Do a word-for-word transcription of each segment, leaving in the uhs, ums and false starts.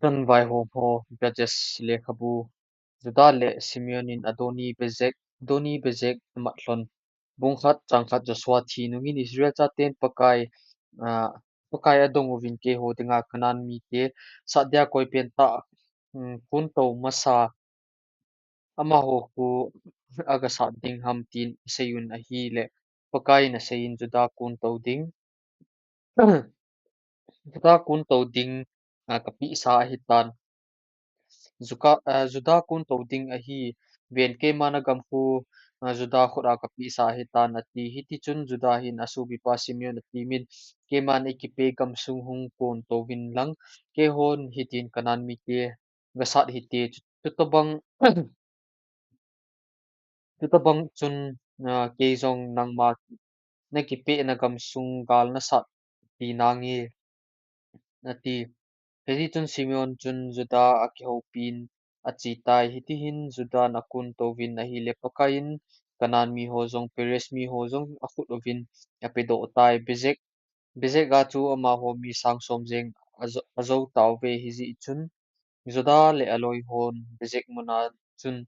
Chun vaihom ho, Judges lekhabu. Judah le Simeon in Adoni Bezek, Adoni Bezek amat lhon. Bung khat, chang khat. Joshua thi nungin Israel chaten Pakai, ah, Pakai adong uvin keiho dinga Canaan mite sat dia koi pen tah, um, kun tou masa amaho khu aga sat ding ham tin asei un ahile, Pakai in asei in Judah kun tou ding. Judah kun tou ding, ah, kapehsa ahitan. Juka-, ah, Judah kun tou ding ahi, ven keima nagam khu, ah, Judah khut a kapehsa ahitan ati. Hiti chun Judah hin asopipa Simeon atimin, keiman eikipe gamsung hung kun touvin lang, keihon hitin Canaan mite gasat hite, chu-, chutobang, chutobang chun, ah, kei jong nangma nakipehna gamsung gal nasat ti nange, ati. Hiti chun Simeon chun Judah akihoupin achetai. Hiti hin Judah in akun touvin ahile, Pakai in Canaan miho jong, Perez miho jong akhut uvin apedoh tai. Bezek, Bezek a chu amaho mi sang som jeng ajo-, ajou tauve. Hijeh chun Judah le aloi hon Bezek muna chun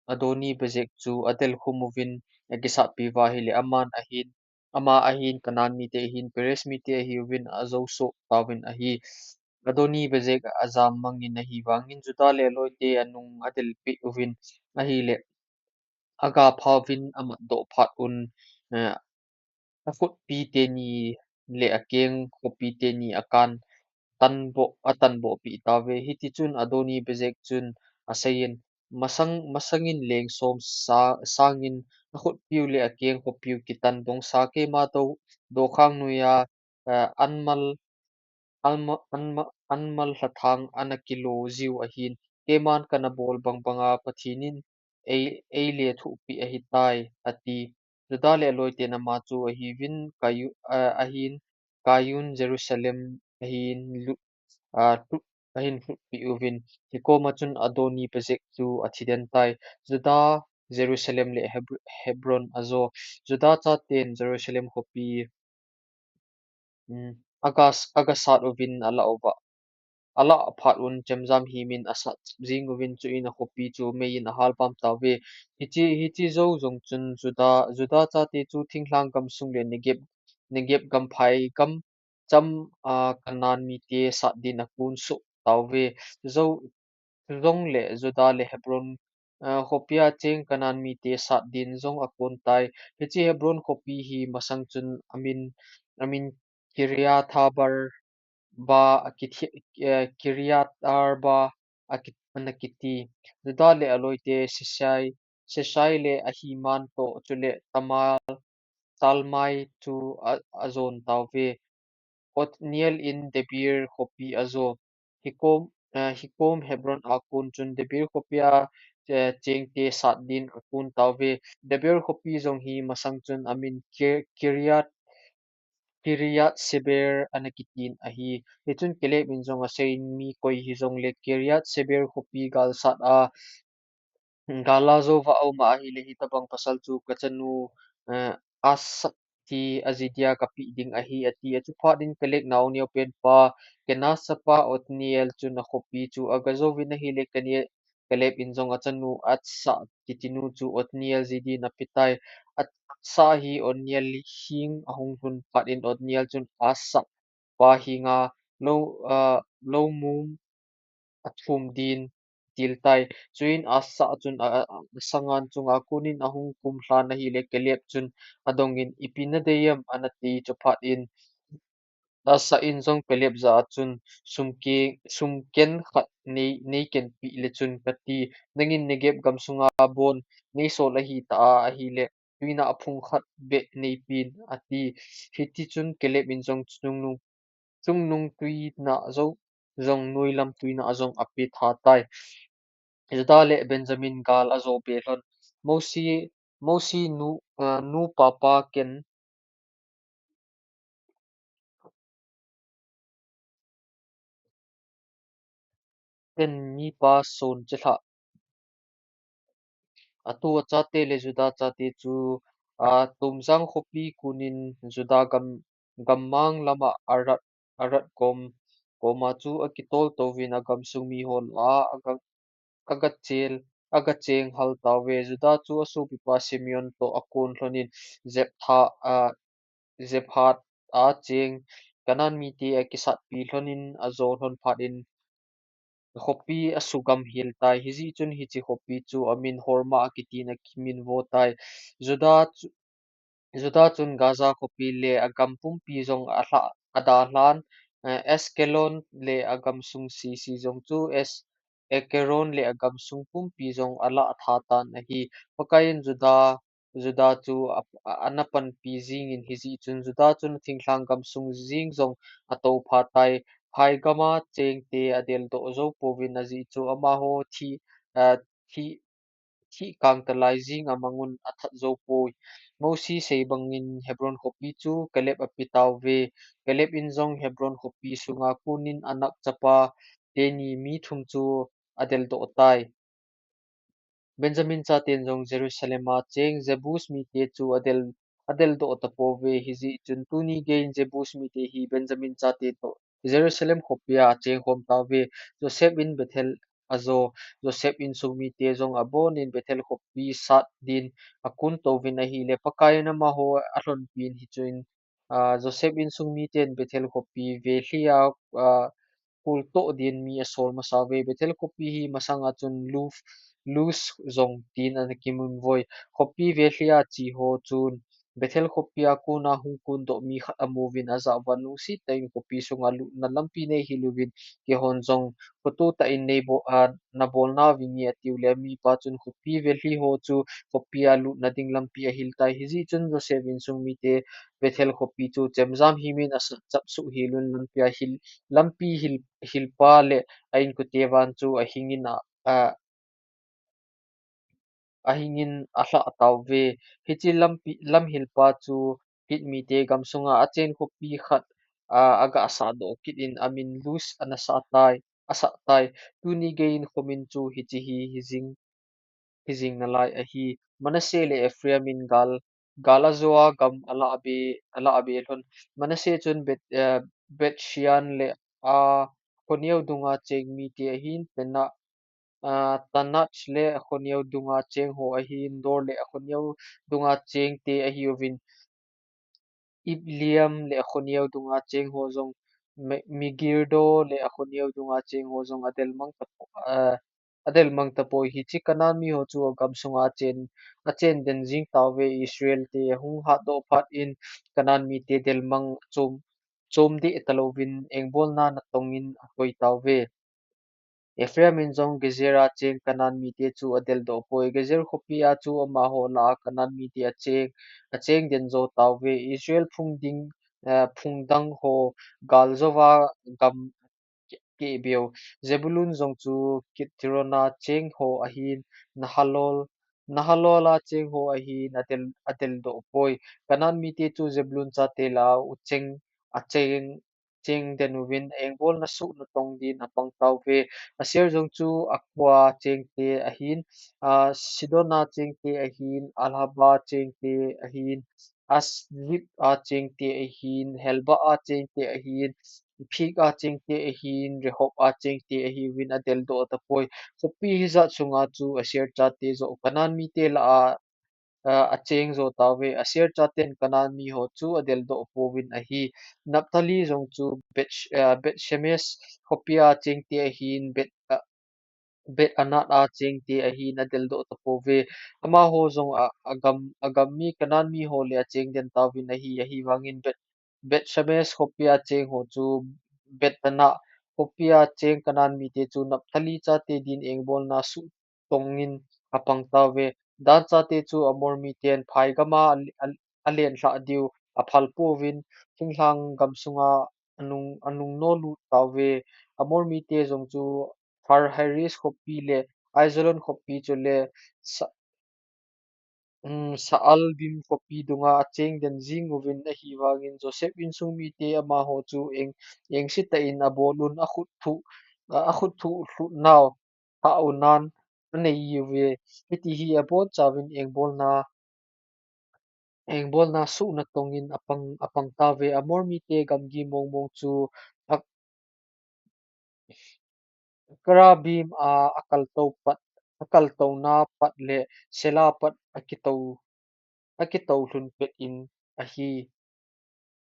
Adoni Bezek chu adel khum uvin akisatpi uva ahile, aman ahin, ama ahin, Canaan mite ahin, Perez mite ahiuvin ajou soh tauvin ahi. Adoni Bezek ajam mangin ahi vangin Judah le aloite anung adelpeh uvin ahile, aga phauvin amatdoh phat un, eh, akhutpi teni le akeng khopi teni akan tanboh, atanboh peh tauve. Hiti chun Adoni Bezek chun aseiyin, masang, masangin leng som sa-, sangin akhutpiu le akeng khopiu kitan dongsa keima tou, dokhang noiya, eh, anmal, anma-, anma-, anmal lhathang ana kilo jiu ahin, keiman kana bol bang banga Pathen in ei, eilethuhpeh ahitai, ati. Judah le aloiten ama chu ahiuvin, kayu-, ah, ahin, kaiun Jerusalem ahin lut, ah, lut, ahin lhutpeh uvin. Hikoma chun Adoni Bezek chu athiden tai. Judah, Jerusalem le Heb-, Hebron ajo. Judah chaten Jerusalem khopi, um, aga s-, aga sat uvin alah uva. Alah phat un chemjam himin asat jing uvin, chuin akhopi chu meiyin ahal pam tauve. Hiche, hiche jou jong chun Judah, Judah chate chu thinglhang gamsung le Negeb, Negeb gamphai gam cham, ah, Canaan mite sat din akun soh tauve. Jou, chujongle Judah le Hebron, ah, khopia cheng Canaan mite sat din jong akun tai. Hiche Hebron khopi hi masang chun amin, amin Kiriath Arba akithi-, eh, Kiriath Arba aki-, ana kiti. Judah le aloite Sheshai, Sheshai le Ahiman toh chule Tamal, Talmai chu a, ajon tauve. Othniel in Debir khopi ajo. Hikom, eh, hikom Hebron akun chun Debir khopia, eh, chengte sat din akun tauve. Debir khopi jong hi masang chun amin Ki-, Kiriath, Kiriath Seber ana kitin ahi. Hichun Caleb in jong aseiyin mi koi hijongle Kiriath Seber khopi gal sat a, gal a jouva aum ahile hitabang pasal chu kachanu, eh, Asa ti aji dia kapeh ding ahi, ati. Achuphat in Caleb naoneopenpa Kenaz chapa Othniel chun akhopi chu aga jouvin ahile Kane-, Caleb in jong achanu Aksa kitinu chu Othniel ji din apetai. Aksa hi Othniel heng ahung lhun phat in Othniel chun Aksa pa henga lou, ah, loumum athum din atil tai. Chuin Aksa chun a, a, a, asangan chunga kunin ahung kumlhan ahile Caleb chun adongin, ipi nadei em? Ana ti. Chuphat in Aksa in jong Caleb jah a chun, sum ke-, sum ken khat nei, nei kenpeh le chun kati, nangin Negeb gamsunga bon neisol ahitah a ahile, tuinah phung khat beh neipen, ati. Hiti chun Caleb in jong chungnung, chungnung tuinah jou, jong noilam tuinah jong ape tha tai. Judah le Benjamin gal ajo be lhon. Mosi, Mosi nu, ah, nu papa ken, ken mipa son chilhah. Atu achate le Judah chate chu, ah, Tumjang khopi kunin Judah gam, gammang lama Arad, Arad kom, koma chu akitol touvin agamsung miho lah a aga, aga chel, aga cheng hal tauve. Judah chu asopipa Simeon toh akon lhonin Zepha, a, Zephath a cheng Canaan mite akisatpi lhonin ajo lhon phat in khopi asugam hel tai. Hijeh chun hiche khopi chu amin Hormah akitin akiminvo tai. Judah chu, Judah chun Gaza khopi le agam pumpi jong ahla, adalhan, eh, Ashkelon le agamsung sese jong chu Es, Ekron le agamsung pumpi jong alah tha tan ahi. Pakaiyin Judah, Judah chu a, a, ana panpi jingin hijeh chun Judah chun thinglhang gamsung jeng jong atou phat tai. Phai gama chengte adeldoh jou pouvin ajeh chu amaho thi, a, thi, thih kangtalai jeng amangun athat jou poi. Mosi sei bangin Hebron khopi chu Caleb ape tauve. Caleb in jong Hebron khopi sunga konin Anak chapa teni mi thum chu adeldoh tai. Benjamin chaten jong Jerusalem a cheng Jebus mite chu adel, adeldoh tapouve. Hijeh chun tuni geiyin Jebus mite hi Benjamin chate toh Jerusalem khopia acheng khom tauve. Joseph in Bethel ajo, Joseph insung mite jong abonin Bethel khopi sat din akun touvin ahile, Pakaiyin amaho alhonpin hichun, a, Joseph insung miten Bethel khopi velhi a, a, kultoh din mi asol masauve. Bethel khopi hi masanga chun Luf, Luz jong tin ana kiminvoi. Khopi velhi a cheho chun Bethel khopia kona hung kondoh mi khat amuvin ajah uva, lungset tah in khopi sunga lutna lampi neihil uvin, keihon jong khoto tah in neibo, a, nabolnauvinge atiu le, amipa chun khopi velhi ho chu khopia lutna ding lampi ahil tai. Hijeh chun Joseph insung mite Bethel khopi chu chemjam himin asachap suh hel un, lampia hil, lampi hil, hilpa le a inkote vang chu ahingin a, a, ahingin alhah tauve. Hiche lampi, lamhilpa chu Hit mite gamsunga achen khopi khat, a, aga sahdoh kit in amin Luz ana sah tai, asah tai. Tuni geiyin khomin chu hiche hi, hijing, hijing nalai ahi. Manasseh le Ephraim in gal, gal ajoa gam ala abe, ala abe lhon. Manasseh chun Bet, eh, Beth Shean le akhoneo dunga cheng mite ahin, Tanakh, a, Taanach le akhoneo dunga cheng ho ahin, Dor le akhoneo dunga chengte ahiuvin, Ibleam le akhoneo dunga cheng ho jong, Me-, Megiddo le akhoneo dunga cheng ho jong adelmang tapo-, a, adelmang tapoi. Hiche Canaan mi ho chu agamsunga achen, achen den jing tauve. Israel te ahung hatdoh phat in Canaan mite delmang chom, chom deh talouvin engbolna natongin akoi tauve. Ephraim in jong Gezer a cheng Canaan mite chu adeldoh poi. Gezer khopia chu amaho lah a Canaan mite acheng, acheng den jo tauve. Israel phung ding, eh, phung dang ho gal jouva gam ke-, keh beu. Zebulun jong chu Kitrona cheng ho ahin, Nahalol, Nahalol a cheng ho ahin adel, adeldoh poi. Canaan mite chu Zebulun chate lah a ucheng, acheng, cheng den uvin engbolna suh natong din apang tauve. Aser jong chu Akko a chengte ahin, a, Sidon a chengte ahin, Ahlab a chengte ahin, Akzib a chengte ahin, Helba a chengte ahin, Aphik a chengte ahin, Rehob a chengte ahiuvin adeldoh tapoi. Khopi hijat sunga chu Aser chate joh Canaan mite lah a, a, acheng jo tauve. Aser chaten Canaan mi ho chu adeldoh pouvin ahi. Naphtali jong chu Beth, a, Beth Shemesh khopia chengte ahin, Beth, a, Beth Anath a chengte ahin adeldoh tapouve. Amaho jong a, agam, agam mi Canaan mi ho le acheng den tauvin ahi, ahivangin Beth, Beth Shemesh khopia cheng ho chu Beth Anath khopia cheng Canaan mite chu Naphtali chate din engbolna suh tongin apang tauve. Dan chate chu Amor miten phai gama a, a, alen lhah diu aphal pouvin, thinglhang gamsunga anung, anung nolut tauve. Amor mite jong chu Har-, Hairis khopi le Aijalon khopi chule Sa-, um, Saalbim khopi dunga acheng den jing uvin ahivangin Joseph insung mite amaho chu eng, engse tah in abol un akhut thuh, a, akhut thuh lhut nau tha unan anei uve. Hiti hi abonchauvin engbolna, engbolna suh natongin apang, apang tauve. Amor mite gamgi mongmong chu a, Karabim a akaltou pat, akaltouna pat le Sela pat akito, akito lhun pet in ahi.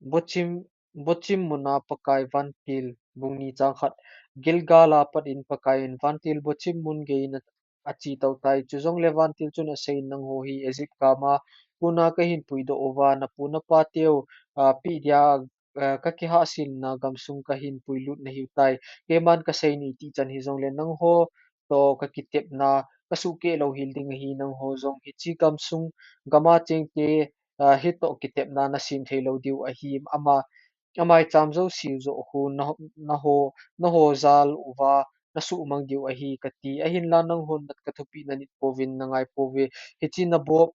Bochim, Bochim muna Pakai vantil. Bung ni chang khat. Gilgal a pat in Pakai in vantil Bochim mun gei in a, achi tou tai. Chujongle vantil chun asei in, nangho hi Egypt gam a puna kahin puidoh uva, napu napa teu, a, pi dia, a, kakihahselna gamsung kahin puilut nahiu tai. Keiman kasei in iti chan hijongle nangho toh kakitepna kasuhkeh louhel ding ahi, nangho jong hiche gamsung gam a chengte, a, hitoh kitepna nasem thei lou diu ahi, ama, amaicham jouse joh khu na, naho, naho jal uva nasuhmang diu ahi kati. Ahinla nanghon nat kathupeh nanit pouvin nangai pouve. Hiche nabol,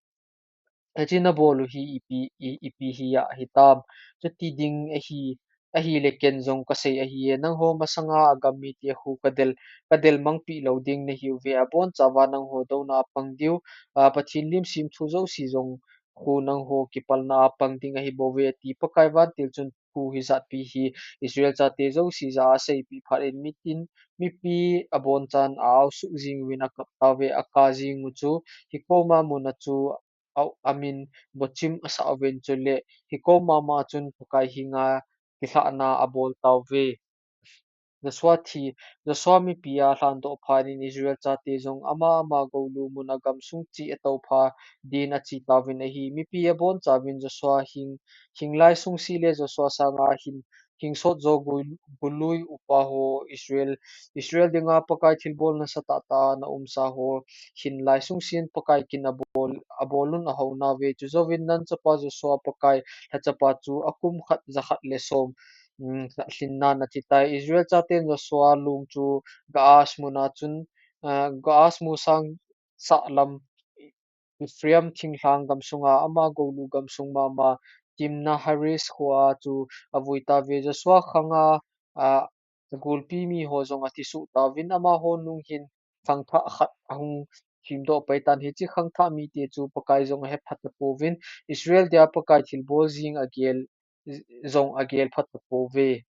hiche nabol u hi ipi, i, ipi hi ahitam. Chuti ding ahi, ahile ken jong kasei ahi e. Nangho masanga agam mite khu kadel, kadel mangpeh lou ding nahiuve. Abonchauva nangho douna a pang diu, a, Pathen lim semthu jouse jong khu nangho kipalna a pang ding ahi bouve, ati. Pakai vantil chun thu hijatpi hi Israel chate jouse jah a aseipeh phat in mitin, mipi abonchan a-au suh jing uvin akap tauve, aka jing u chu hikoma mun a chu au-, amin Bochim asah uvin, chule hikoma ma chun Pakai henga kilhahna abol tauve. Joshua thi, Joshua mipi alhandoh phat in Israel chate jong ama ama goulu mun a gamsung cheh atou pha din ache tauvin ahi. Mipi abonchauvin Joshua hing, hing lai sung seh le Joshua sanga hin, hing sot jo gul-, gului upa ho Israel, Israel dinga Pakai thilbol nasatah tah a na umsa ho hin lai sung seh in Pakai kin abol, abol un ahou nauve. Chujouvin Nun chapa Joshua Pakai lhachapa chu akum khat jakhat le som, um, lhinna na thi tai. Israel chaten Joshua lung chu Gaas mun a chun, a, Gaas mu sang sah lam Ephraim thinglhang gamsunga ama goulu gamsung mama Timna Heres khoa chu avui tauve. Joshua khanga, a, agulpi mi ho jong athi suh tauvin amaho nung hin khangthah khat ahung thimdoh pai tan. Hiche khangthah mite chu Pakai jong ahe phat tapouvin, Israel dia Pakai thilbol jing agel, jong agel phat tapouve.